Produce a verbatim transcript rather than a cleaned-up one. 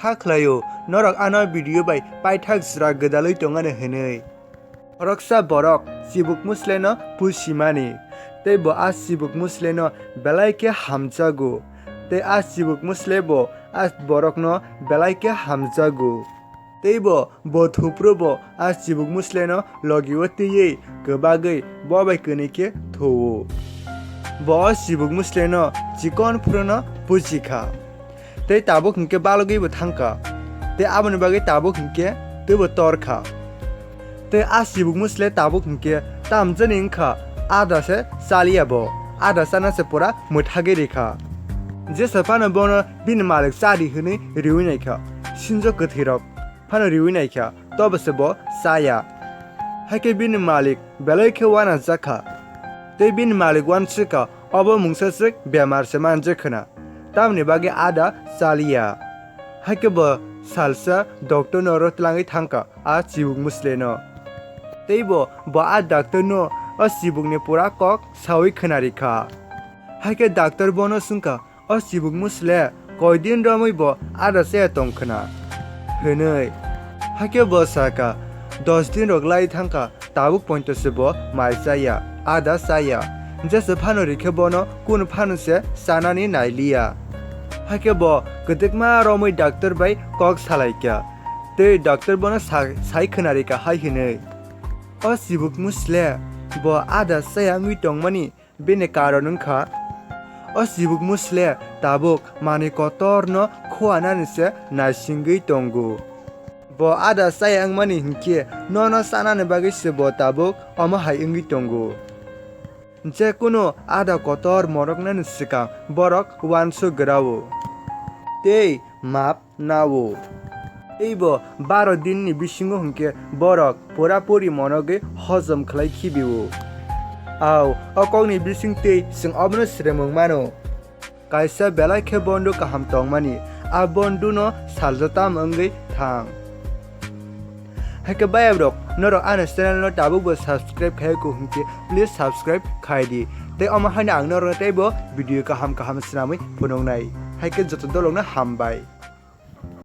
Kha khlaio, norok ano video bai paithak jwra gwdalwi tongani hwnwi. Khoroksa borok chibuk musleno pusimani, tei bo a chibuk musleno belai khe hamjago, tei a chibuk musle bo a borokno belai khe hamjago. Tei bo, bo thupro bo a chibuk musleno logi-o twiwi kwbagwi bo bai kwnwi khe thuo. Bo o chibuk musleno chikon phuru no pusi kha. Tei tabuk hinkhe balogwi bo thang kha. Tei aboni bagwi tabuk hinkhe teibo tor kha. Tei a chibuk musle tabuk hinkhe tamjani wngkha, ada se chaliya bo, ada chana se pura mwthagwi rikha. Jesa phano bono bini malik chadi hwnwi riwi naikha, sinjo kwthwirok phano riwi naikha, tobo se bo chaya. Haikhe bini malik belai khe uanajak kha. Tei bini malik uansuk kha, obo mungsa swk bemar se manjak khwna, tamni bagwi ada chaliya. Haikhe bo salsa doctor no oro twlangwi thang kha a chibuk musleno. Tei bo, bo a doctor no o chibukni pura kok sawi khwnarikha. Haikhe doctor bono swngkha, "O chibuk musle, koidin romwi bo ada chaya tong khwna?" hwnwi. Haikhe bo sakha, "Dos din rok lai thangkha, tabuk poito se bo mai chaya, ada chaya. Jesa phano rikhe bono kunu phano se chanani nailiya." Haikhe bo kwdwkma romwi doctor bai kok salaikha. Tei doctor bono sa-, sai khwnarikha hai hwnwi, "O chibuk musle, bo ada chaya wngwi tongmani bini karon wngkha, o chibuk musle tabuk manwi kotorno khuanani se naisingwi tongo. Bo ada chaya wngmani hinkhe nono chanani bagwi se bo tabuk omo hai wngwi tongo. Je kunu ada kotor moroknani swkang borok uansuk grao tei map nao. Teibo baro dinni bisingo hinkhe borok pura puri monogwi hojom khlai khibio. Au, o kokni bisingtwi chwng obono sremwng mano. Kaisa belai khe bondu kaham tongmani, a bonduno saljo tamo wngwi thang. Haikhe bayabrok, norok ani channel no tabukbo subscribe khaiya kho hinkhe, please subscribe khai di. Tei omo haino ang norokno teibo video kaham kaham swnamwi phunuknai. Haikhe joto dolokno hambai.